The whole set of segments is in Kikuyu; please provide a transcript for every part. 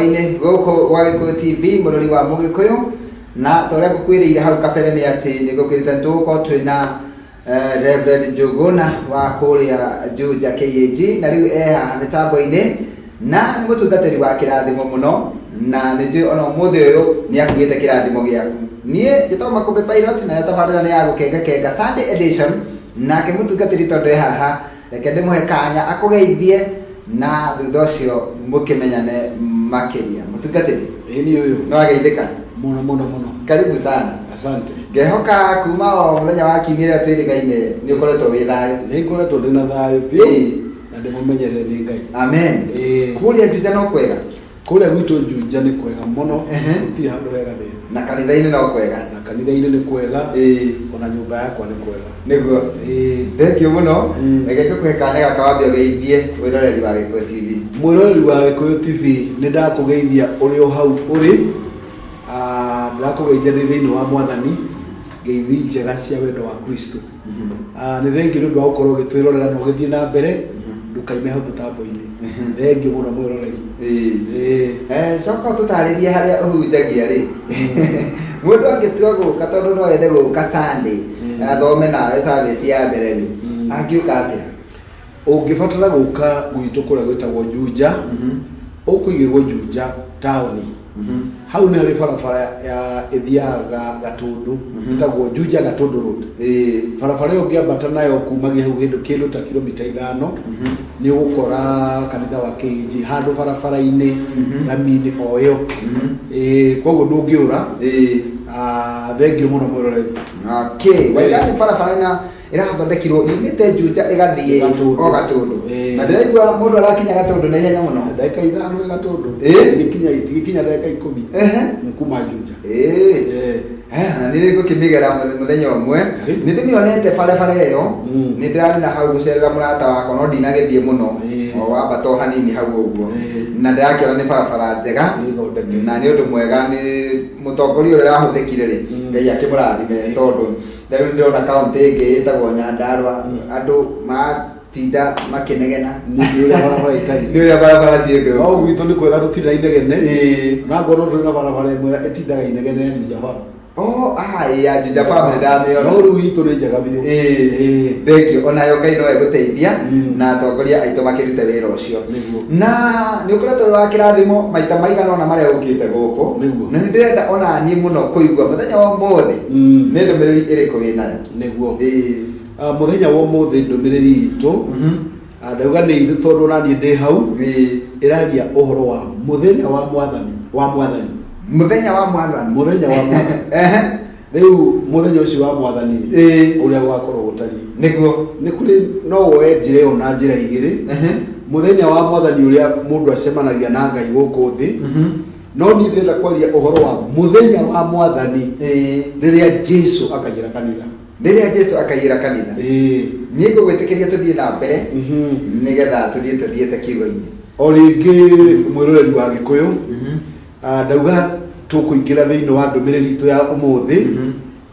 Inĩ gũkũ gwa Gĩkũyũ TV, mũrori wa Mũgĩkũyũ, na ta ũrĩa ngũkwĩrĩire hau kabere nĩ atĩ nĩ ngũkwĩrĩte nĩ tũgũkorwo twĩna Reverend Njũgũna wa kũrĩa Juja KAG, na rĩu e haha mĩtambo-inĩ na nĩ mũtungatĩri wa kĩrathimo mũno, na nĩ njũĩ ona ũmũthĩ ũyũ nĩ akuĩte kĩrathimo gĩaku. Niĩ njĩtagwo Makũmbĩ Pilot, nayo tabarĩra nĩ ya gũkengakenga Sunday edition, nake mũtungatĩri tondũ e haha, reke ndĩmũhe kanya akũgeithie na thutha ũcio mũkĩmenyane makĩria. Mũtungatĩri. Ĩĩ niĩ ũyũ. Nĩ wageithĩka? Mũno mũno mũno. Karibu sana. Asante. Ngehoka kuma o mũthenya wa kiumia ĩrĩa twĩrĩgaine nĩ ũkoretwo wĩ thayũ. Nĩ ngoretwo ndĩ na thayũ biũ na ndĩmũmenyerere nĩ Ngai. Amen. Ĩĩ. Kũrĩa Juja no kwega? Kũrĩa gwitũ Juja nĩ kwega mũno, gũtirĩ handũ he gathĩna. Na kanitha-inĩ no kwega? Na kanitha-inĩ nĩ kwega, ona nyũmba yakwa nĩ kwega. Nĩguo. Thengiũ mũno. Reke ngũkũhe kanya gaka wambe ũgeithie mwĩroreri wa Gĩkũyũ TV. Mwĩroreri wa Gĩkũyũ TV, nĩ ndakũgeithia ũrĩ o hau ũrĩ. Ndĩrakũgeithia ndĩ thĩinĩ wa Mwathani, ngeithi njega cia wendo wa Kristo. Nĩ thengiũ nĩ ũndũ wa gũkorwo ũgĩtwĩrorera na ũgĩthiĩ na mbere, ndũkaime hau mũtambo-inĩ. Thengiũ mũno mwĩroreri. Ĩĩ. Coka ũtũtarĩrie harĩa ũhunjagia rĩ. Mũndũ angĩtua gũka tondũ no ende gũka Sunday, athome nawe service ya mbere rĩ, angĩũka atĩa? Ũngĩbatara gũka gwitũ kũrĩa gwĩtagwo Juja, ũkũigĩrwo Juja taũni. Hau nĩ harĩ barabara ya ĩthiaga Gatũndũ, ĩtagwo Juja Gatũndũ Road. Barabara ĩyo ũngĩambata nayo kumagia hau hĩndũ kĩndũ ta kilomita 5, nĩ ũgũkora kanitha wa KAG handũ barabara-inĩ, rami-inĩ o ĩyo. Koguo ndũngĩũra. Thengiũ mũno mwĩroreri. Okay, waiga nĩ barabara ĩna ĩrathondekirwo yumĩte Juja ĩgathiĩ Gatũndũ. o Gatũndũ. Ĩĩ. Na ndĩraigua mũndũ arakinya Gatũndũ na ihenya mũno. Ndagĩka 5 ĩ Gatũndũ. Ĩĩ. Itigikinya ndagĩka 10. Nĩ kuma Juja. Ĩĩ. Ĩĩ. Na nĩ ngũkĩmĩgera mũthenya ũmwe. Karibu. Nĩ ndĩmĩonete barabara ĩyo. Nĩ ndĩrarĩ na hau gũcerera mũrata wakwa no ndinagĩthiĩ mũno. Ĩĩ. O wambata o hanini hau ũguo. Ĩĩ. Na ndĩrakĩona nĩ barabara njega. Nĩ thondeke. Na nĩ ũndũ mwega nĩ mũtongoria ũrĩa ũrahũthĩkire rĩ. Ngai akĩmũrathime tondũ ta rĩu ndĩrona kaũntĩ ĩngĩ ĩtagwo Nyandarua, andũ maratinda makĩnegena. Nĩ ũrĩa barabara itariĩ. Nĩ ũrĩa barabara ciĩ thũku. No gwitũ nĩ kwega tũtirĩ na inegene. Ĩĩ. Na ngorwo tũrĩ na barabara ĩmwe ĩtindaga inegene ya Juja Farm. Oh, ĩ ya Juja Farm nĩ ndamĩona. No rĩu itũ nĩ njega biũ. Ĩĩ. Thengiũ, onayo Ngai no egũteithia na atongoria aitũ makĩrute wĩra ũcio. Nĩguo. Na nĩ ũkoretwo wĩ wa kĩrathimo maita maigana ũna marĩa ũkĩte gũkũ. Nĩguo. Na nĩ ndĩrenda ona niĩ mũno kũigua mũthenya wa ũmũthĩ nĩ ndũmĩrĩri ĩrĩkũ wĩ nayo? Nĩguo. Ĩĩ. Mũthenya wa ũmũthĩ ndũmĩrĩri itũ, ndauga nĩ itũ tondũ ona niĩ ndĩ hau, ĩraria ũhoro wa mũthenya wa Mwathani, wa Mwathani. Mũthenya wa Mwathani. Mũthenya wa Mwathani. Rĩu mũthenya ũcio wa Mwathani rĩ, ũrĩa gũgakorwo gũtariĩ. Nĩguo. Nĩ kũrĩ, no woe njĩra ĩyo na njĩra igĩrĩ. Mũthenya wa Mwathani ũrĩa mũndũ acemanagia na Ngai gũkũ thĩ. No niĩ ndĩrenda kwaria ũhoro wa mũthenya wa Mwathani rĩrĩa Jesu akaiyĩra kanitha. Rĩrĩa Jesu akaiyĩra kanitha. Niĩ ngũgwĩtĩkĩria tũthiĩ na mbere nĩgetha tũthiĩ tũthiĩte kiugo-inĩ. O rĩngĩ mwĩroreri wa Gĩkũyũ, ndauga tũkũingĩra thĩinĩ wa ndũmĩrĩri itũ ya ũmũthĩ.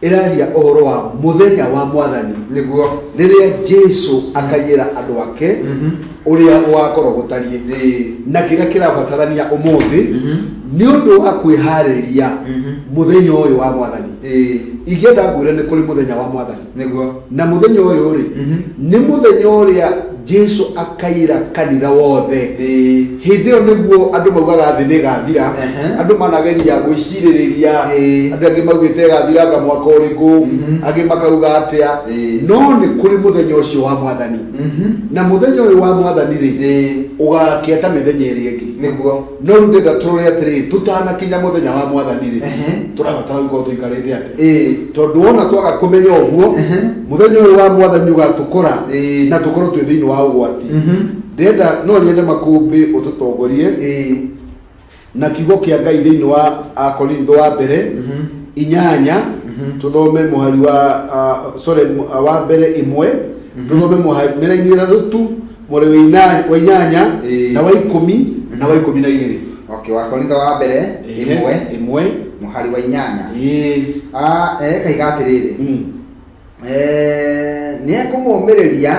Ĩraria ũhoro wa mũthenya wa Mwathani. Nĩguo. Rĩrĩa Jesu akaiyĩra andũ ake ũrĩa ũgakorwo gũtariĩ. Na kĩrĩa kĩrabatarania ũmũthĩ nĩ ũndũ wa kwĩharĩria mũthenya ũyũ wa Mwathani. Ingĩenda ngwĩre nĩ kũrĩ mũthenya wa Mwathani. Nĩguo. Na mũthenya ũyũ rĩ, nĩ mũthenya ũrĩa Jesu akaiyĩra kanitha wothe. Hĩndĩ ĩyo nĩguo andũ maugaga thĩ nĩ ĩgathira. Andũ manageria gwĩcirĩrĩria. Andũ angĩ maugĩte ĩgathiranga mwaka ũrĩkũ, angĩ makauga atĩa. No nĩ kũrĩ mũthenya ũcio wa Mwathani. Na mũthenya ũyũ wa Mwathani rĩ, ũgakĩeta mĩthenya ĩrĩa ĩngĩ. Nĩguo. No rĩu ndĩrenda tũrore atĩrĩrĩ, tũtanakinya mũthenya wa Mwathani rĩ, tũrabatara gũkorwo tũikarĩte atĩa? Tondũ wona twaga kũmenya ũguo, mũthenya ũyũ wa Mwathani ũgatũkora na tũkorwo twĩ thĩinĩ wa ũgwati. Ndĩrenda, no nyende Makũmbĩ ũtũtongorie na kiugo kĩa Ngai thĩinĩ wa Akorintho wa mbere 8, tũthome mũhari wa, sorry, wa mbere 1, tũthome mũhari mĩraini 3 tu, mũhari wa 8 na wa 10 na wa 12. Okay, wa Korintho wa mbere 1, 1, mũhari wa 8. Kaiga atĩrĩrĩ. Nĩ ekũmũũmĩrĩria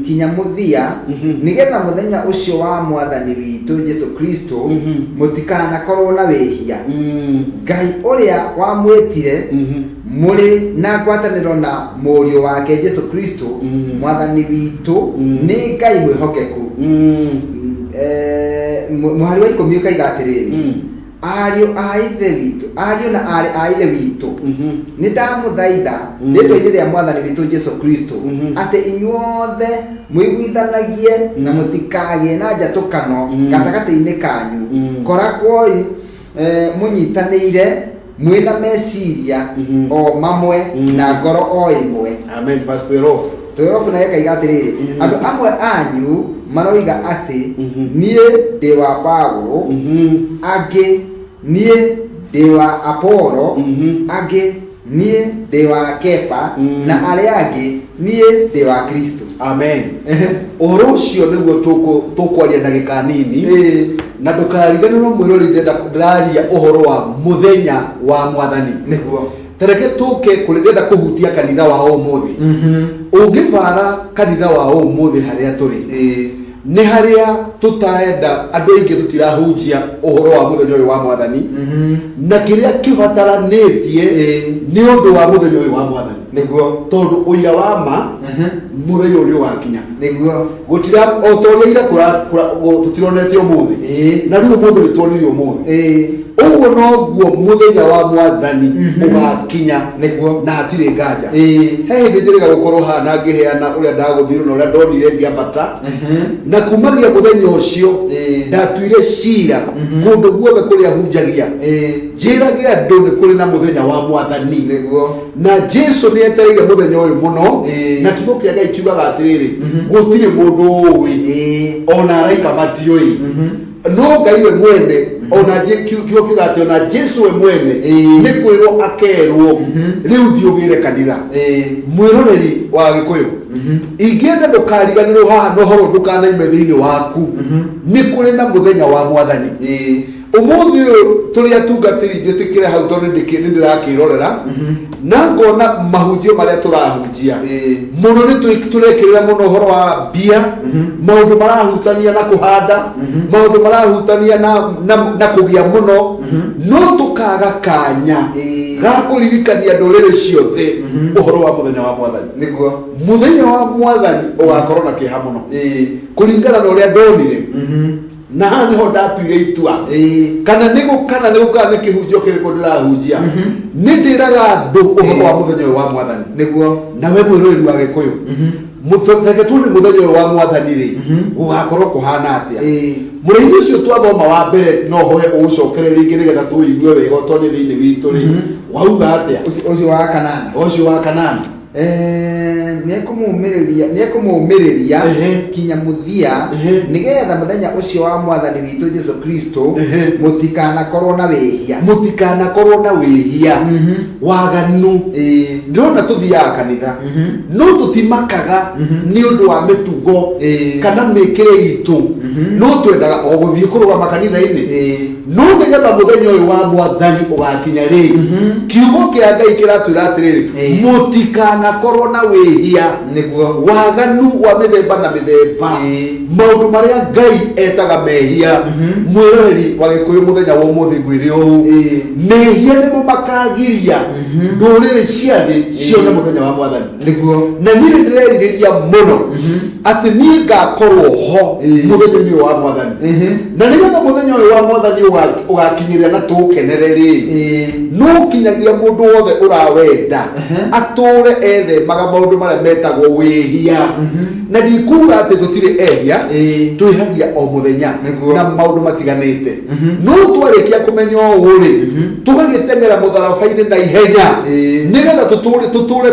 kinya mũthia, nĩgetha mũthenya ũcio wa Mwathani witũ Witũ Jesu Kristo mũtikanakorwo na wĩhia. Ngai ũrĩa wamwĩtire mũrĩ na ngwatanĩro na Mũriũ wake Jesu Kristo Mwathani witũ nĩ Ngai mwĩhokeku. Mũhari wa 10 ũkaiga atĩrĩrĩ, ariũ a Ithe witũ, ariũ na aarĩ a Ithe witũ, nĩ ndamũthaitha rĩĩtwa-inĩ rĩa Mwathani witũ Jesu Kristo atĩ inyuothe mũiguithanagie na mũtikagĩe na njatũkano gatagatĩ-inĩ kanyu. Koragwoi mũnyitanĩire mwĩna meciria o mamwe na ngoro o ĩmwe. Amen. Verse 12. 12 nayo ĩkaiga atĩrĩrĩ, andũ amwe anyu maroiga atĩ, niĩ ndĩ wa Paulo, angĩ, niĩ ndĩ wa Apolo, angĩ, niĩ ndĩ wa Kefa, na arĩa angĩ, niĩ ndĩ wa Kristo. Amen. Ũhoro ũcio nĩguo tũkwaria ndagĩka nini. Na ndũkariganĩrwo mwĩrori, ndĩraria ũhoro wa mũthenya wa Mwathani. Nĩguo. Tareke tũke kũrĩ, ndĩrenda kũhutia kanitha wa ũmũthĩ. Ũngĩbara kanitha wa ũmũthĩ harĩa tũrĩ, nĩ harĩa tũtarenda andũ aingĩ, tũtirahunjia ũhoro wa mũthenya ũyũ wa Mwathani na kĩrĩa kĩbataranĩtie nĩ ũndũ wa mũthenya ũyũ wa Mwathani. Tondũ ũira wa ma, mũthenya ũyũ nĩ ũgakinya. Gũtira o ta ũrĩa ira tũtironete ũmũthĩ, na rĩu ũmũthĩ nĩ tuonire ũmũthĩ, ũguo noguo mũthenya wa Mwathani ũgakinya. Na hatirĩ nganja. He hĩndĩ njĩrĩga gũkorwo haha na ngĩheana ũrĩa ndagũthirwo na ũrĩa ndonire ngĩambata, na kumagia mũthenya ũcio ndatuire cira kũndũ guothe kũrĩa hunjagia, njĩrage andũ nĩ kũrĩ na mũthenya wa Mwathani. Na Jesu nĩ etereire mũthenya ũyũ mũno. Na kiugo kĩa Ngai kiugaga atĩrĩrĩ, gũtirĩ mũndũ ũĩ, ona araika matiũĩ, no Ngai we mwene. Ona kiugo kiuga atĩ ona Jesu we mwene nĩ kwĩrwo akerwo, rĩu thiĩ ũgĩre kanitha. Mwĩroreri wa Gĩkũyũ, ingĩenda ndũkariganĩrwo haha na ũhoro ndũkanaime thĩinĩ waku, nĩ kũrĩ na mũthenya wa Mwathani. Ũmũthĩ ũyũ tũrĩ atungatĩri, njĩtĩkĩre hau tondũ nĩ ndĩrakĩrorera na ngona mahunjio marĩa tũrahunjia mũno nĩ tũrekĩrĩra mũno ũhoro wa mbia, maũndũ marahutania na kũhanda, maũndũ marahutania na kũgĩa mũno, no tũkaga kanya ga kũririkania ndũrĩrĩ ciothe ũhoro wa mũthenya wa Mwathani. Mũthenya wa Mwathani ũgakorwo na kĩeha mũno kũringana na ũrĩa ndonire, na haha nĩho ndatuire itua kana nĩ kĩhunjio kĩrĩkũ ndĩrahunjia, nĩ ndĩraga andũ ũhoro wa mũthenya ũyũ wa Mwathani. Na we mwĩroreri wa Gĩkũyũ, reke tuone mũthenya ũyũ wa Mwathani rĩ, gũgakorwo kũhana atĩa. Mũrĩithi ũcio twathoma wa mbere, no hoe ũũcokere rĩngĩ nĩgetha tũũigue wega, ũtonye thĩinĩ witũ rĩ, wauga atĩa? Ũcio wa kanana. Ũcio wa kanana. Nĩekũmũũmĩrĩria kinya mũthia, nĩgetha mũthenya ũcio wa Mwathani witũ Jesu Kristo mũtikanakorwo na wĩhia. Mũtikanakorwo na wĩhia, waganu. Ndĩrona tũthiaga kanitha, no tũtimakaga nĩ ũndũ wa mĩtugo kana mĩkĩre itũ, no twendaga o gũthiĩ kũrũgama kanitha-inĩ. No nĩgetha mũthenya ũyũ wa Mwathani ũgakinya rĩ, kiugo kĩa Ngai kĩratwĩra atĩrĩrĩ, mũtikanakorwo na wĩhia, waganu wa mĩthemba na mĩthemba, maũndũ marĩa Ngai etaga mehia. Mwĩroreri wa Gĩkũyũ, mũthenya wa ũmũthĩ ngwĩre ũũ, mehia nĩmo makagiria ndũrĩrĩ cia thĩ cione mũthenya wa Mwathani. Na niĩ nĩ ndĩrerirĩria mũno atĩ niĩ ngakorwo ho mũthenya-inĩ ũyũ wa Mwathani. Na nĩgetha mũthenya ũyũ wa Mwathani ũgakinyĩrĩra na tũũkenere rĩ, no kinyagia mũndũ wothe ũrawenda atũre ethemaga maũndũ marĩa metagwo wĩhia. Na ndikuga atĩ tũtirĩ ehia, twĩhagia o mũthenya na maũndũ matiganĩte, no twarĩkia kũmenya ũũ rĩ, tũgagĩteng'era mũtharaba-inĩ na ihenya nĩgetha tũtũre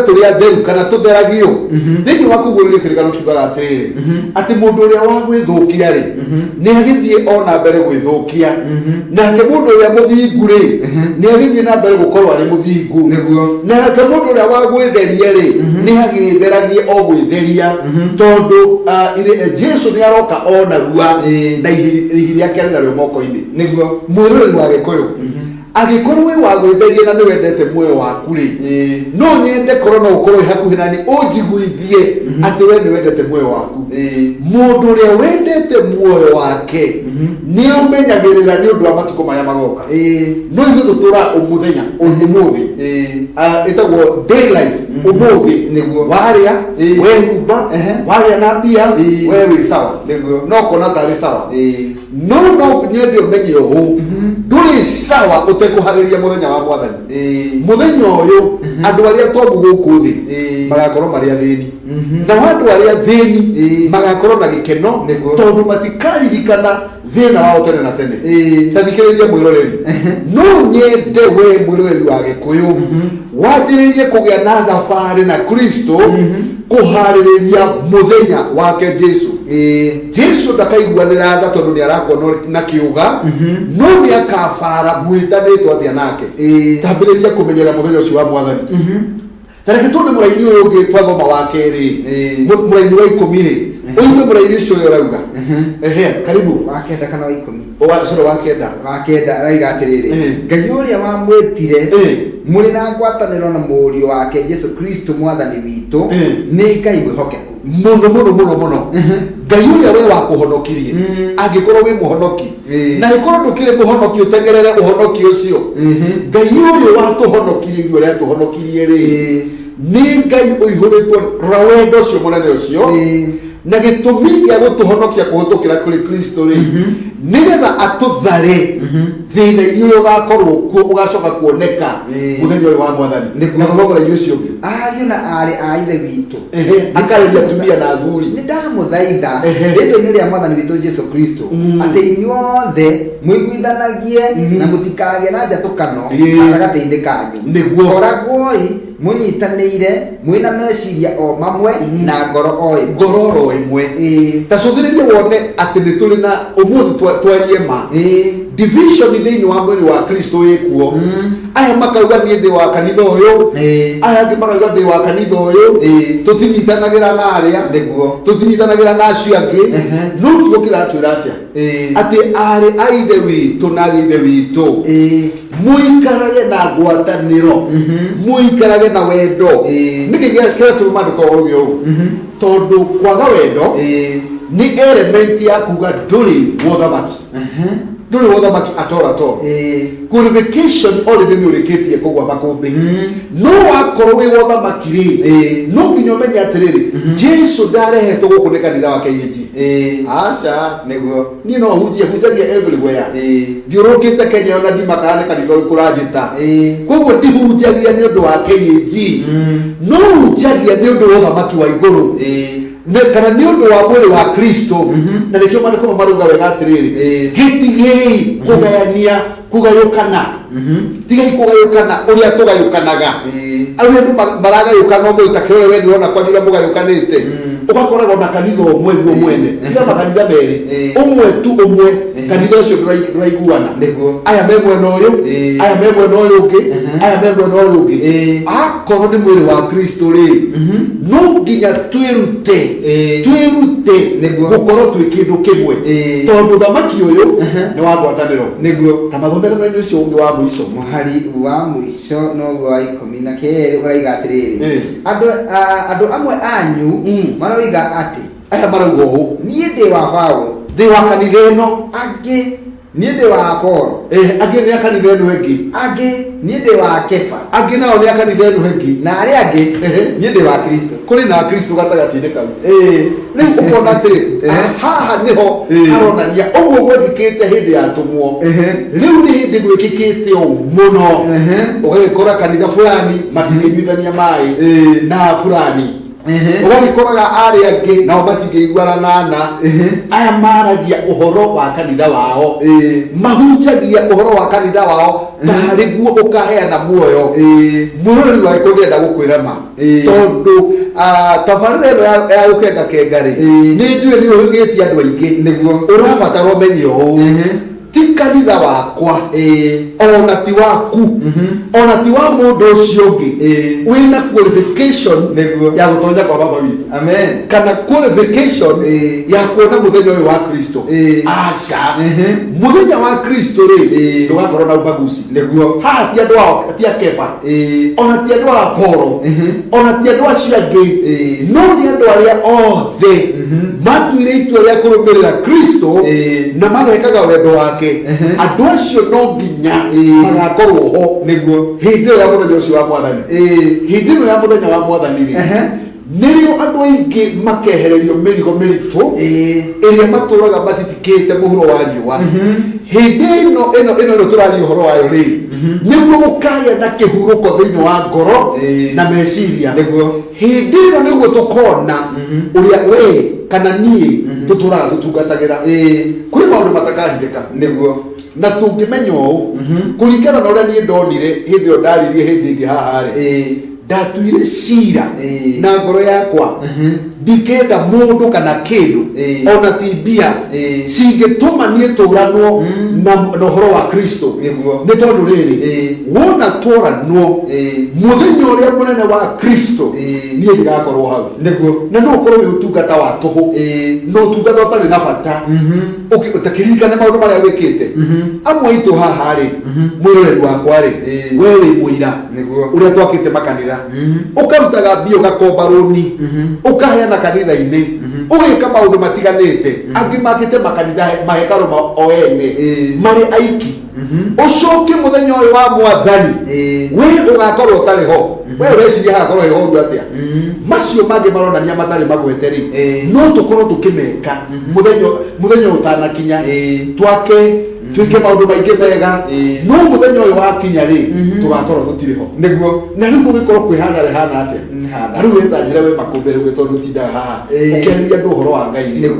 tũrĩ atheru kana tũtheragio. Thĩinĩ wa Kũguũrĩrio kĩrĩkanĩro kiugaga atĩrĩrĩ, atĩ mũndũ ũrĩa wa gwĩthũkia rĩ, nĩ agĩthiĩ o na mbere gwĩthũkia, nake mũndũ ũrĩa mũthingu rĩ, nĩ agĩthiĩ na mbere gũkorwo arĩ mũthingu, nake mũndũ ũrĩa wa gwĩtheria rĩ, nĩ agĩtheragie o gwĩtheria, tondũ Jesu nĩ aroka o narua na ihiri rĩake arĩ narĩo moko-inĩ. Mwĩroreri wa Gĩkũyũ, Angĩkorwo wĩ wa gwĩtheria na nĩ wendete muoyo waku rĩ, no nyende korwo no ũkorwo wĩ hakuhĩ nani ũnjiguithie atĩ we nĩ wendete muoyo waku. Mũndũ ũrĩa wendete muoyo wake nĩ ũmenyagĩrĩra nĩ ũndũ wa matukũ marĩa magoka. No ithuĩ tũtũraga ũmũthenya ũmũthĩ. Ĩtagwo day life, ũmũthĩ. Warĩa, wehumba, wagĩa na mbia, we wĩ sawa. No kona tarĩ sawa. No no nyende ũmenye ũũ, ndũrĩ sawa ũtekũharĩria mũthenya wa mwathani. Mũthenya ũyũ andũ arĩa tomu gũkũ thĩ magakorwo marĩ athĩni, nao andũ arĩa athĩni magakorwo na gĩkeno, tondũ matikaririkana thĩna wao tene na tene. Ta thikĩrĩria mwĩroreri, no nyende we mwĩroreri wa Gĩkũyũ wanjĩrĩrie kũgĩa na thabarĩ na Kristo, kũharĩrĩria mũthenya wake Jesu. Jesu ndakaiguanĩra tha tondũ nĩ arakuona na kĩũga, no nĩ akabara mwĩtanĩtwo atĩa nake. Tambĩrĩria kũmenyerera mũthenya ũcio wa mwathani. Ta reke tuone mũraini ũyũ ũngĩ twathoma wa kerĩ, mũraini wa 10 rĩ, ũigue mũraini ũcio ũrĩa ũrauga. Ehe, karibu. Wa 9 kana wa 10? Wa, sorry, wa 9. Wa 9 araiga atĩrĩrĩ, Ngai ũrĩa wamwĩtire mũrĩ na ngwatanĩro na mũriũ wake Jesu Kristo mwathani witũ, nĩ Ngai mwĩhokeku. Mũno mũno mũno mũno. Ngai ũrĩa we wakũhonokirie, angĩkorwo wĩ mũhonoki, na angĩkorwo ndũkĩrĩ mũhonoki, ũteng'erere ũhonoki ũcio. Ngai ũyũ watũhonokirie, ithuĩ ũrĩa atũhonokirie rĩ, nĩ Ngai ũihũrĩtwo rora wendo ũcio mũnene ũcio, na gĩtũmi gĩa gũtũhonokia kũhĩtũkĩra kũrĩ Kristo rĩ, nĩgetha atũthare thĩna-inĩ ũrĩa ũgakorwo kuo, ũgacoka kuoneka mũthenya ũyũ wa mwathani. Na thoma mũraini ũcio ũngĩ. Ariũ na aarĩ a Ithe witũ, Akarĩria atumia na athuri. Nĩ ndamũthaitha rĩĩtwa-inĩ rĩa mwathani witũ Jesu Kristo, atĩ inyuothe mũiguithanagie na mũtikagĩe na njatũkano gatagatĩ-inĩ kanyu. Koragwoi mũnyitanĩire, mwĩna meciria o mamwe na ngoro o ĩmwe. Ngoro oro ĩmwe. Ta cũthĩrĩria wone atĩ nĩ tũrĩ na ũmũthĩ, twarie ma, division thĩinĩ wa mwĩrĩ wa Kristo ĩkuo. Aya makauga niĩ ndĩ wa kanitha ũyũ, aya angĩ makauga ndĩ wa kanitha ũyũ, tũtinyitanagĩra na arĩa, tũtinyitanagĩra na acio angĩ. No kiugo kĩratwĩra atĩa? Atĩ aarĩ a Ithe witũ na ariũ a Ithe witũ, mũikarage na ngwatanĩro, mũikarage na wendo. Nĩkĩ kĩratũma maandĩko mauge ũũ? Tondũ kwaga wendo nĩ element ya kuga ndũrĩ wa ũthamaki, ndũrĩ wa ũthamaki at all, at all. Qualification already nĩ ũrĩkĩtie kũgwa makũmbĩ. No wakorwo wĩ wa ũthamaki rĩ, no nginya ũmenye atĩrĩrĩ, Jesu ndarehetwo gũkũ nĩ kanitha wa KAG. Aca. Niĩ no hunjie, hunjagia everywhere. Thiũrũrũkĩte Kenya ona ndimakaga nĩ kanitha ũrĩkũ ũranjĩta. Koguo ndihunjagia nĩ ũndũ wa KAG, no hunjagia nĩ ũndũ wa ũthamaki wa igũrũ, kana nĩ ũndũ wa mwĩrĩ wa Kristo. Na nĩkĩo maandĩko mau marauga wega atĩrĩrĩ, gĩtigĩi kũgayania, kũgayũkana, tigai kũgayũkana ũrĩa tũgayũkanaga. Arĩa andũ maragayũkana ũmũthĩ, ta kĩrore we ndĩrona kwanyu ũrĩa mũgayũkanĩte, ũgakoraga ona kanitha ũmwe guo mwene, tiga makanitha merĩ, ũmwe tu, ũmwe kanitha ũcio ndũraiguana. Aya me mwena ũyũ, aya me mwena ũyũ ũngĩ, aya me mwena ũyũ ũngĩ. Akorwo nĩ mwĩrĩ wa Kristo rĩ, no nginya twĩrute, twĩrute gũkorwo twĩ kĩndũ kĩmwe, tondũ thamaki ũyũ nĩ wa ngwatanĩro. Ta mathomere mwena ũcio ũngĩ wa mũico. Mũhari wa mũico noguo wa 12 ũraiga atĩrĩrĩ, andũ amwe anyu maroiga atĩ, Aya marauga ũũ, niĩ ndĩ wa Paũlũ, ndĩ wa kanitha ĩno, angĩ niĩ ndĩ wa Apolo, Angĩ nĩ a kanitha ĩno ĩngĩ, angĩ niĩ ndĩ wa Kefa, angĩ nao nĩ a kanitha ĩno ĩngĩ, na arĩa angĩ niĩ ndĩ wa Kristo. Kũrĩ na Kristo gatagatĩ-inĩ kau. Rĩu ũkona atĩrĩ, haha nĩho haronania ũguo gwekĩkĩte hĩndĩ ya atũmwo, rĩu nĩ hĩndĩ gwĩkĩkĩte ũũ mũno. Ũgagĩkora kanitha fulani matingĩnyuithania maĩ na fulani, ũgagĩkoraga arĩa angĩ nao matingĩiguana na aya maragia ũhoro wa kanitha wao, mahunjagia ũhoro wa kanitha wao tarĩ guo ũkaheana muoyo. Mwĩroreri wa Gĩkũyũ, ndĩrenda gũkwĩra ma, tondũ tabarĩra ĩno ya gũkengakenga rĩ, nĩ njũĩ nĩ ũhĩgĩtie andũ aingĩ. Ũrabatara ũmenye ũũ. Ti kanitha wakwa, ona ti waku, ona ti wa mũndũ ũcio ũngĩ wĩna qualification ya gũtonya kwa Baba witũ. Amen. Kana qualification ya kuona mũthenya ũyũ wa Kristo. Aca. Mũthenya wa Kristo rĩ, ndũgakorwo na ubaguzi. Haha ti andũ a ti a Kefa, ona ti andũ a Apolo, ona ti andũ acio angĩ, no nĩ andũ arĩa othe matuire itua rĩa kũrũmĩrĩra Kristo na magekaga wendo wake. Andũ acio no nginya magakorwo ho hĩndĩ ĩyo ya mũthenya ũcio wa Mwathani. Hĩndĩ ĩno ya mũthenya wa Mwathani rĩ, nĩrĩo andũ aingĩ makehererio mĩrigo mĩritũ ĩrĩa matũraga mathitikĩte mũhuro wa riũa. Hĩndĩ ĩno ĩno ĩno ĩno tũraria ũhoro wayo rĩ, nĩguo gũkagĩa na kĩhurũko thĩinĩ wa ngoro na meciria. Hĩndĩ ĩno nĩguo tũkona ũrĩa we kana niĩ tũtũraga tũtungatagĩra. Kwĩ maũndũ matakahithĩka. Na tũngĩmenya ũũ, kũringana na ũrĩa niĩ ndonire hĩndĩ ĩyo ndaririe hĩndĩ ĩngĩ haha rĩ, ndatuire cira na ngoro yakwa ndikenda mũndũ kana kĩndũ, ona ti mbia, cingĩtũma niĩ tũranwo na ũhoro wa Kristo. Nĩ tondũ rĩrĩ, wona tworanwo mũthenya ũrĩa mũnene wa Kristo, niĩ ndigakorwo hau. Na no ũkorwo wĩ ũtungata wa tũhũ na ũtungata ũtarĩ na bata. Ũtakĩririkane maũndũ marĩa wĩkĩte. Amwe aitũ haha rĩ, mwĩroreri wakwa rĩ, we wĩ mũira ũrĩa twakĩte makanitha, ũkarutaga mbia, ũgakomba rũni, ũkaheana kanitha-inĩ, ũgĩka maũndũ matiganĩte. Angĩ makĩte makanitha mahekarũ ma o ene marĩ aiki. Ũcoke mũthenya ũyũ wa Mwathani we ũgakorwo ũtarĩ ho. We ũreciria hagakorwo he horu atĩa? Macio mangĩ maronania matarĩ magwete rĩ, no tũkorwo tũkĩmeka mũthenya ũyũ ũtanakinya. Twake, twĩke maũndũ maingĩ mega, no mũthenya ũyũ wakinya rĩ, tũgakorwo tũtirĩ ho. Na rĩu gũgĩkorwo kwĩ hathara ĩhana atĩa? Nĩ hathara. Na rĩu wĩ ta njĩra we Makũmbĩ rĩu tondũ ũtindaga haha ũkĩarĩria andũ ũhoro wa Ngai rĩ.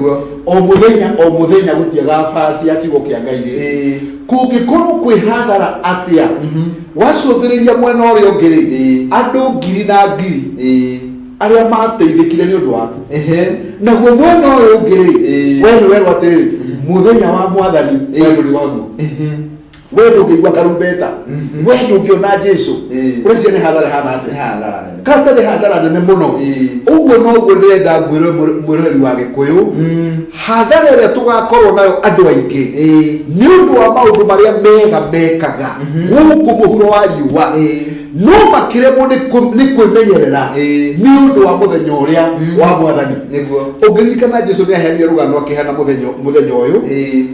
O mũthenya o mũthenya gũtiagaga baci ya kiugo kĩa Ngai rĩ, kũngĩkorwo kwĩ hathara atĩa wacũthĩrĩria mwena ũrĩa ũngĩ rĩ, andũ ngiri na ngiri arĩa mateithĩkire nĩ ũndũ waku, naguo mwena ũyũ ũngĩ rĩ, we nĩ werwo atĩrĩrĩ, mũthenya wa Mwathani we ndũrĩ waguo, we ndũngĩigua karumbeta, we ndũngĩona Jesu. Ũreciria nĩ hathara ĩhana Nĩ atĩa? hathara nene. Kata nĩ hathara nene mũno. Ũguo noguo ndĩrenda ngwĩre mwĩroreri wa Gĩkũyũ, hathara ĩrĩa tũgakorwo nayo andũ aingĩ nĩ ũndũ wa maũndũ marĩa mega mekaga gũkũ mũhuro wa riũa, no makĩremwo nĩ kwĩmenyerera nĩ ũndũ wa mũthenya ũrĩa wa Mwathani. Ũngĩririkana Jesu nĩ aheanire rũgano akĩheana mũthenya ũyũ,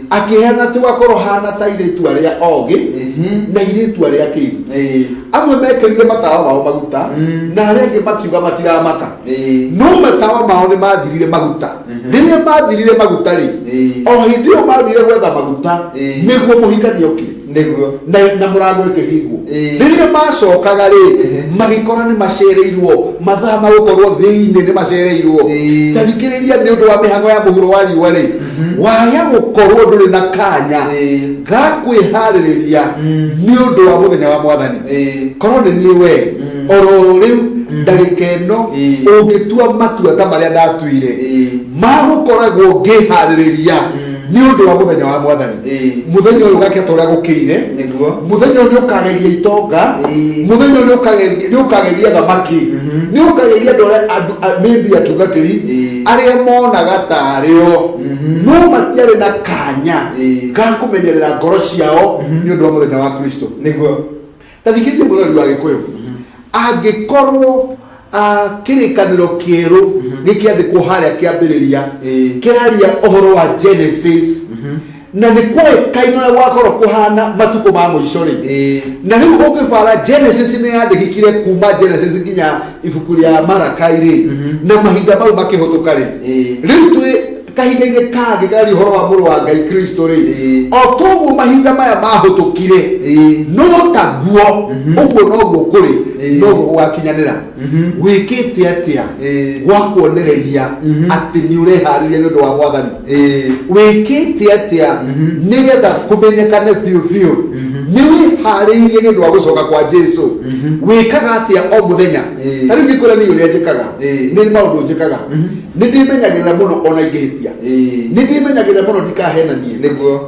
akĩheana atĩ ũgakorwo hana ta airĩtu arĩa ogĩ na airĩtu arĩa akĩgu. Amwe mekĩrire matawa mao maguta, na arĩa angĩ makiuga matiramaka, no matawa mao nĩ mathirire maguta. Rĩrĩa mathirire maguta rĩ, o hĩndĩ ĩyo mathire gwetha maguta, nĩguo mũhikania okire na mũrango ĩkĩhingwo. Rĩrĩa macokaga rĩ, magĩkora nĩ macereirwo, mathaa ma gũkorwo thĩinĩ nĩ macereirwo. Ta thikĩrĩria, nĩ ũndũ wa mĩhang'o ya mũhuro wa riũa rĩ, waya gũkorwo ndũrĩ na kanya ga kwĩharĩrĩria nĩ ũndũ wa mũthenya wa Mwathani. Korwo nĩ niĩ we, oro rĩu ndagĩka ĩno, ũngĩtua matua ta marĩa ndatuire magũkoragwo ngĩharĩrĩria nĩ ũndũ wa mũthenya wa Mwathani. Mũthenya ũyũ ũgakĩa ta ũrĩa gũkĩire. Mũthenya ũyũ nĩ ũkagegia itonga. Mũthenya ũyũ nĩ ũkagegia thamaki, nĩ ũkagegia andũ arĩa maybe atungatĩri arĩa monaga tarĩo, no matiarĩ na kanya ga kũmenyerera ngoro ciao nĩ ũndũ wa mũthenya wa Kristo. Ta thikĩrĩria mũrori wa Gĩkũyũ, angĩkorwo kĩrĩkanĩro kĩerũ gĩkĩandĩkwo harĩa kĩambĩrĩria kĩraria ũhoro wa Genesis, na nĩ kwoĩkaine ũrĩa gwakorwo kũhana matukũ ma mũico rĩ, na rĩu ũngĩbara Genesis nĩ yandĩkĩkire kuma Genesis nginya ibuku rĩa Marakai rĩ, na mahinda mau makĩhũtũka rĩ, rĩu twĩ kahinda-inĩ kangĩ kararia ũhoro wa mũrũ wa Ngai Kristo rĩ, o toguo mahinda maya mahũtũkire, no taguo ũguo noguo kũrĩ, noguo gũgakinyanĩra. Wĩkĩte atĩa gwa kuonereria atĩ nĩ ũreharĩria nĩ ũndũ wa Mwathani? Wĩkĩte atĩa nĩgetha kũmenyekane biũ biũ Nĩ wĩharĩirie nĩ ũndũ wa gũcoka kwa Jesu? Wĩkaga atĩa o mũthenya? Ta rĩu ngĩkwĩra niĩ ũrĩa njĩkaga, nĩ maũndũ njĩkaga. Nĩ ndĩmenyagĩrĩra mũno ona ingĩhĩtia, nĩ ndĩmenyagĩrĩra mũno ndikahenanie,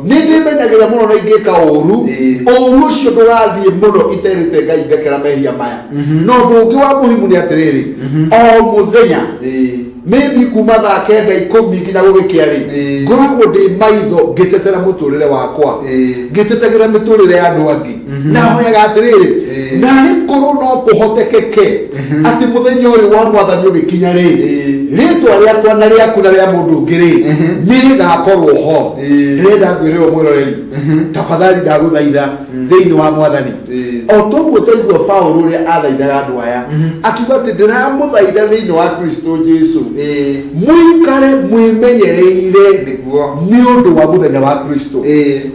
nĩ ndĩmenyagĩrĩra mũno na ingĩka ũru, ũru ũcio ndũgathiĩ mũno iterĩte Ngai ndekera mehia maya. Na ũndũ ũngĩ wa muhimu nĩ atĩrĩrĩ, o mũthenya, maybe kuma thaa 9, 10 nginya gũgĩkĩa rĩ, ngoragwo ndĩ maitho ngĩtetera mũtũrĩre wakwa, ngĩtetagĩra mĩtũrĩre ya andũ angĩ, na hoyaga atĩrĩrĩ, narĩ korwo no kũhotekeke atĩ mũthenya ũyũ wa mwathani ũgĩkinya rĩ, rĩtwa rĩakwa na rĩaku na rĩa mũndũ ũngĩ rĩ, nĩ rĩgakorwo ho. Ndĩrenda ngwĩre ũũ, mwĩroreri, tafadhali ndagũthaitha thĩinĩ wa mwathani, o toguo twaigua Paũlũ ũrĩa athaithaga andũ aya, akiuga atĩ ndĩramũthaitha thĩinĩ wa Kristo Jesu, mũikare mwĩmenyereire nĩ ũndũ wa mũthenya wa Kristo.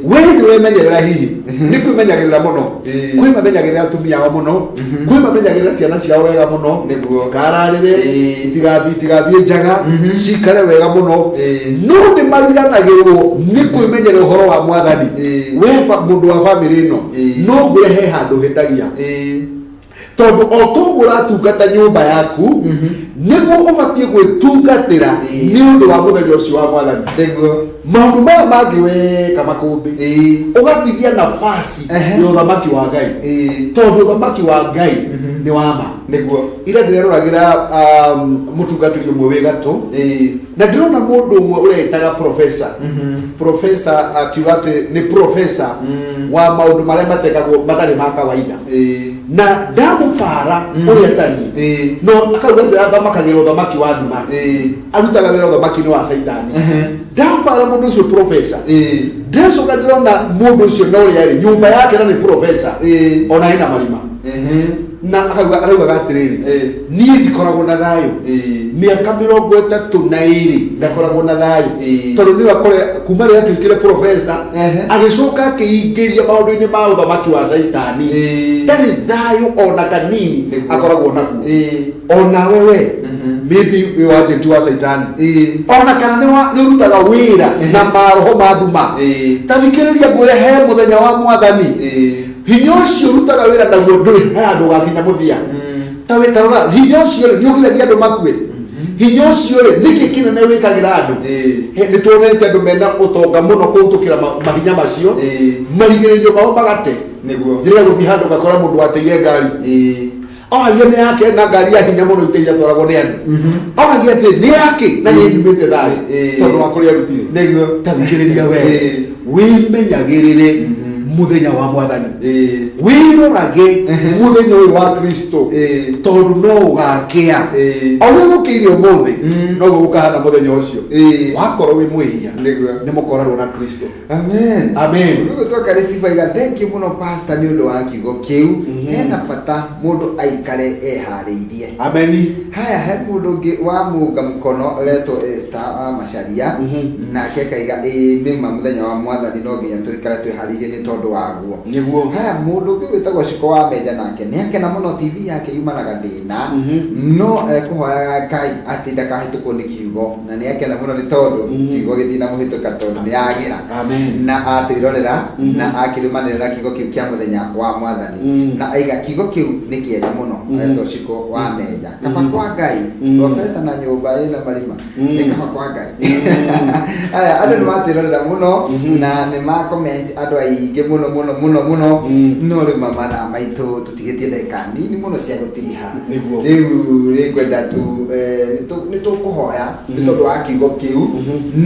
We nĩ wemenyerera? Hihi nĩ kwĩmenyagĩrĩra mũno? Kwĩ mamenyagĩrĩra atumia ao mũno, kwĩ mamenyagĩrĩra ciana ciao wega mũno, kararĩre, itigathiĩ njaga, cikare wega mũno, no nĩ mariganagĩrwo nĩ kwĩmenyerera ũhoro wa mwathani. We mũndũ wa bamĩrĩ ĩno, no ngwĩre he handũ hĩtagia, tondũ o toguo ũratungata nyũmba yaku, nĩguo ũbatiĩ gwĩtungatĩra nĩ ũndũ wa mũthenya ũcio wa mwathani. Maũndũ maya mangĩ weka makũmbĩ, ũgatigia nafasi ya ũthamaki wa Ngai, tondũ ũthamaki wa Ngai nĩ wa ma. Ira ndĩreroragĩra mũtungatĩri ũmwe wĩ gatũ, na ndĩrona mũndũ ũmwe ũreĩtaga professor, professor akiuga atĩ nĩ professor wa maũndũ marĩa matekagwo matarĩ ma kawaida, na ndamũbara ũrĩa atariĩ, no akauga atĩ athamakagĩra ũthamaki wa nduma, arutaga wĩra ũthamaki-inĩ wa Caitani. Ndabara mũndũ ũcio professor, ndacoka ndĩrona mũndũ ũcio na ũrĩa arĩ nyũmba yake na nĩ professor, ona ena marima, na akauga, araugaga atĩrĩrĩ, niĩ ndikoragwo na thayũ, mĩaka 32 ndakoragwo na thayũ, tondũ nĩwe akore kuma rĩrĩa atuĩkire professor, agĩcoka akĩingĩria maũndũ-inĩ ma ũthamaki wa Caitani, ndarĩ thayũ ona kanini akoragwo naguo. Onawe we, maybe wĩ wa agent wa Caitani, ona kana nĩ ũrutaga wĩra na maroho ma nduma, ta thikĩrĩria ngwĩre, he mũthenya wa mwathani. Hinya ũcio ũrutaga wĩra naguo ndũrĩ he handũ ũgakinya mũthia. Ta wĩ tarora, hinya ũcio rĩ, nĩ ũgiragia andũ makue? Hinya ũcio rĩ, nĩkĩ kĩnene wĩkagĩra andũ? Nĩ tuonete andũ mena ũtonga mũno kũhĩtũkĩra mahinya macio, marigĩrĩrio mao magate. Njĩra ya gũthiĩ handũ ũgakora mũndũ wateire ngari, oragia nĩ yake, na ngari ya hinya mũno iteithia twaragwo nĩ andũ, oragia atĩ nĩ yake na nĩ nyumĩte thayũ, tondũ wa kũrĩa arutire. Ta thikĩrĩria we, wĩmenyagĩrĩre mũthenya wa mwathani, wĩrorage mũthenya ũyũ wa Kristo, tondũ no ũgakĩa. O ũrĩa gũkĩire ũmũthĩ, noguo gũkahana mũthenya ũcio. Wakorwo wĩ mwĩhia, nĩ mũkorarwo na Kristo. Amen. Amen. Rĩu twaka Steve aiga thank you mũno, pastor, nĩ ũndũ wa kiugo kĩu. Hena bata mũndũ aikare eharĩirie. Ameni. Haya, he mũndũ ũngĩ wa mũnga mũkono ũretwo Esther wa Macaria, nake akaiga ĩĩ nĩ ma, mũthenya wa mwathani no nginya tũikare twĩharĩirie nĩ tondũ waguo. Haya, mũndũ ũngĩ wĩtagwo Ciko wa Menja nake nĩ akena mũno, TV yake yumanaga thĩna, no ekũhoyaga Ngai atĩ ndakahĩtũkwo nĩ kiugo, na nĩ akena mũno nĩ tondũ kiugo gĩtinamũhĩtũka, tondũ nĩ agĩra Amen. Na atwĩrorera na akĩrũmanĩrĩra na kiugo kĩu kĩa mũthenya wa mwathani, na aiga kiugo kĩu nĩ kĩega mũno. Aretwo Ciko wa Menja. Kaba kwa Ngai, profesa na nyũmba ĩna marima, nĩ kaba kwa Ngai. Aya andũ nĩ matwĩrorera mũno na nĩ ma comment andũ aingĩ mũno mũno mũno mũno, no rĩu mathaa maitũ tũtigĩtie ndagĩka nini mũno cia gũtiriha. Rĩu rĩngwenda tu nĩ tũkũhoya nĩ tondũ wa kiugo kĩu,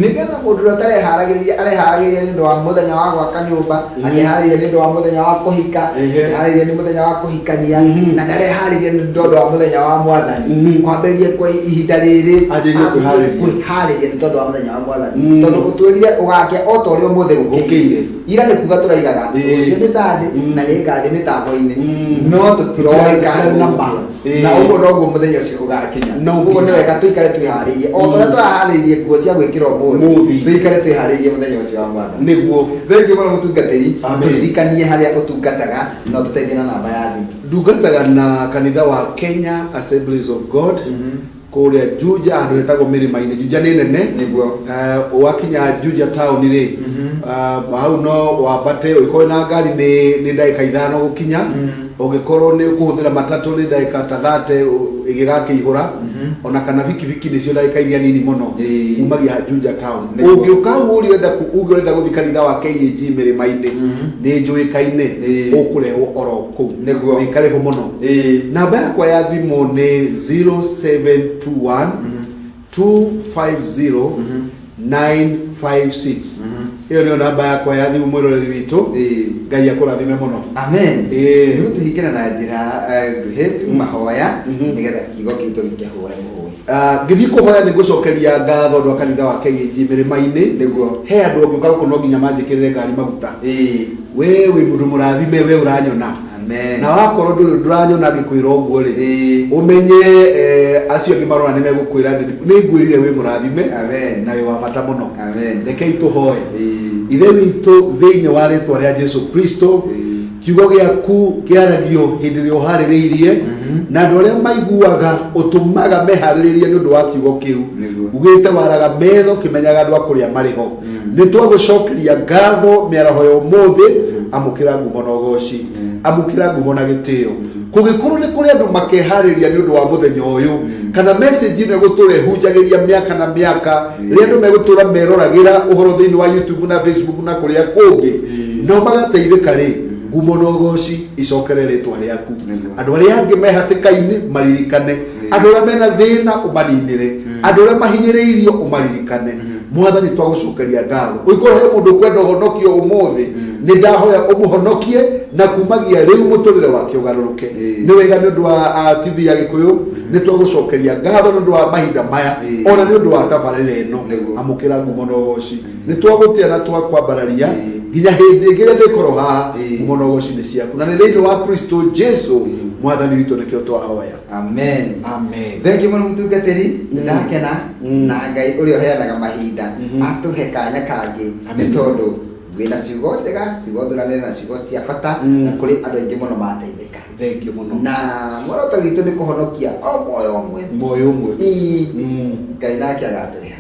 nĩgetha mũndũ ũrĩa ũtareharagĩria areharagĩria nĩ ũndũ wa mũthenya wa gwaka nyũmba, akeharĩria nĩ ũndũ wa mũthenya wa kũhika, akeharĩria nĩ mũthenya wa kũhikania, na ndareharĩria nĩ ũndũ wa mũthenya wa mwathani, kwambĩrĩria kwa ihinda rĩrĩ Anjĩrĩrie kwĩharĩria. Kwĩharĩria nĩ tondũ wa mũthenya wa mwathani, tondũ ũtwĩrire ũgakĩa o ta ũrĩa ũmũthĩ gũkĩire. Gũkĩire. Ira nĩ kuga tũraigaga rũciũ nĩ Sunday na nĩ ngathiĩ mĩtambo-inĩ, no tũtiroĩ kana na ma. Na ũguo noguo mũthenya ũcio ũgakinya. No Ũguo nĩ nginya. wega tũikare twĩharĩirie o ta ũrĩa tũraharĩirie nguo cia gwĩkĩra ũmũthĩ, Ũmũthĩ. tũikare twĩharĩirie mũthenya ũcio wa mwathani. Thengiũ mũno, mũtungatĩri. Amen. Tũririkanie harĩa ũtungataga na ũtũteithie na namba ya thimũ. Ndungataga na kanitha wa Kenya Assemblies of God kũrĩa Juja, handũ hetagwo Mĩrĩma-inĩ. Juja nĩ nene. Wakinya Juja town rĩ, Hau no wambate ũngĩkorwo na ngari nĩ ndagĩka 5 gũkinya, ũngĩkorwo nĩ ũkũhũthĩra matatũ nĩ ndagĩka ta 30 ĩgĩgakĩihũra, ona kana bikibiki nĩcio ndagĩka iria nini mũno kumagia Juja town. Ũngĩũka hau ũrie ũrenda uge ũrenda gũthiĩ kanitha wa KAG mĩrĩma-inĩ, nĩ njũĩkaine, ũkũrehwo oro kũu. Wĩ karibu mũno. Namba yakwa ya thimũ nĩ 0721 250 956. Ĩyo nĩyo namba yakwa ya thimũ, mwĩroreri witũ. Ngai akũrathime mũno. Amen. Nĩ gũtũhingĩra na njĩra nguhĩ mahoya, nĩgetha kiugo gitũ gĩkĩhũre mũhũri. Ngĩthiĩ kũhoya nĩ ngũcokeria ngatho andũ a kanitha wa KAG mĩrĩma-inĩ. Nĩguo. He andũ angĩũka gũkũ no nginya manjĩkĩrĩre ngari maguta. We wĩ mũndũ mũrathime, we ũranyona. Amen. Na wakorwo ndũrĩ ndũranyona ngĩkwĩra ũguo rĩ, ũmenye acio angĩ marona nĩ megũkwĩra nĩ ngwĩrire wĩ mũrathime. Amen. Na wĩ wa bata mũno. Amen. Rekei tũhoe. Ithe witũ, thĩinĩ wa rĩtwa rĩa Jesu Kristo, kiugo gĩaku kĩaragio hĩndĩ ĩrĩa ũharĩrĩirie, na andũ arĩa maiguaga ũtũmaga meharĩrĩrie nĩ ũndũ wa kiugo kĩu. Ugĩte waraga metho kĩmenyaga andũ a kũrĩa marĩ ho. Nĩ twagũcokeria ngatho mĩaraho ya ũmũthĩ. Amũkĩra ngumo na ũgoci, amũkĩra ngumo na gĩtĩo. Kũngĩkorwo nĩ kũrĩ andũ makeharĩria nĩ ũndũ wa mũthenya ũyũ, kana message ĩno ĩgũtũra ĩhunjagĩria mĩaka na mĩaka, rĩrĩa andũ megũtũra meroragĩra ũhoro thĩinĩ wa YouTube na Facebook na kũrĩa kũngĩ, no magateithĩka rĩ, ngumo na ũgoci icokere rĩtwa rĩaku. Andũ arĩa angĩ me hatĩka-inĩ maririkane, andũ arĩa mena thĩna ũmaninĩre, andũ arĩa mahinyĩrĩirio ũmaririkane. Mwathani, twagũcokeria ngatho. Ũngĩkorwo he mũndũ ũkwenda ũhonokio ũmũthĩ, nĩ ndahoya ũmũhonokie na kumagia rĩu mũtũrĩre wake ũgarũrũke. Nĩ wega nĩ ũndũ wa TV ya Gĩkũyũ, nĩ twagũcokeria ngatho nĩ ũndũ wa mahinda maya, ona nĩ ũndũ wa tabarĩra ĩno. Amũkĩra ngumo na ũgoci. Nĩ twagũtĩa na twakwambararia nginya hĩndĩ ĩngĩ ĩrĩa ndĩkorwo haha. Ngumo na ũgoci nĩ ciaku, na nĩ thĩinĩ wa Kristo Jesu Mwathani witũ nĩkĩo twahoya. Amen. Amen. Thank you mũno, mũtungatĩri. Ndakena, na Ngai ũrĩa ũheanaga mahinda atũhe kanya kangĩ, nĩ tondũ wĩna ciugo njega, ciugo thuranĩre na ciugo cia bata, na kũrĩ andũ aingĩ mũno mateithĩka. Thank you mũno. Na muoroto witũ nĩ kũhonokia o muoyo ũmwe. Moyo ũmwe. Ii. Ngai nake agatũrĩha.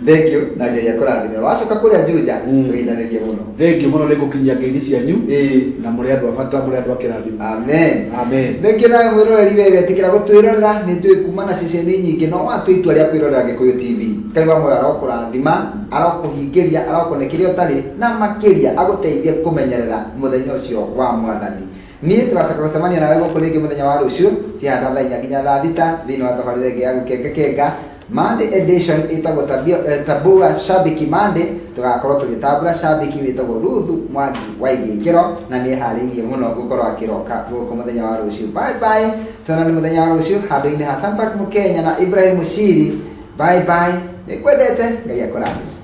Thank you, na Ngai akũrathime. Wacoka kũrĩa Juja, tũgeithanĩrie mũno. Thank you mũno, nĩ ngũkinyia ngeithi cianyu, na mũrĩ andũ a bata, mũrĩ andũ a kĩrathimo. Amen. Amen. Thengiũ nawe mwĩroreri, we wetĩkĩra gũtwĩrorera. Nĩ njũĩ kuma na ceceni nyingĩ, no watua itua rĩa kwĩrorera Gĩkũyũ TV. Ngai wa muoyo arokũrathima, arokũhingĩria, arokũne kĩrĩa ũtarĩ na makĩria agũteithie kũmenyerera mũthenya ũcio wa Mwathani. Niĩ tũgacoka gũcemania nawe gũkũ rĩngĩ mũthenya wa rũciũ cihanda thaa 4 nginya thaa 6 thĩinĩ wa tabarĩra ĩngĩ ya Gũkenga Kenga Monday edition ĩtagwo Tabua Shabiki Monday. Tũgakorwo tũgĩtambũra shabiki wĩtagwo Ruthu Mwangi wa Igĩkĩro, na nĩ eharĩirie mũno gũkorwo akĩroka gũkũ mũthenya wa rũciũ. Bye bye, tuonane mũthenya wa rũciũ handũ-inĩ ha Sampak Mũkenya na Ibrahim Mushiri. Bye bye, nĩ kwendete, Ngai akũrathime.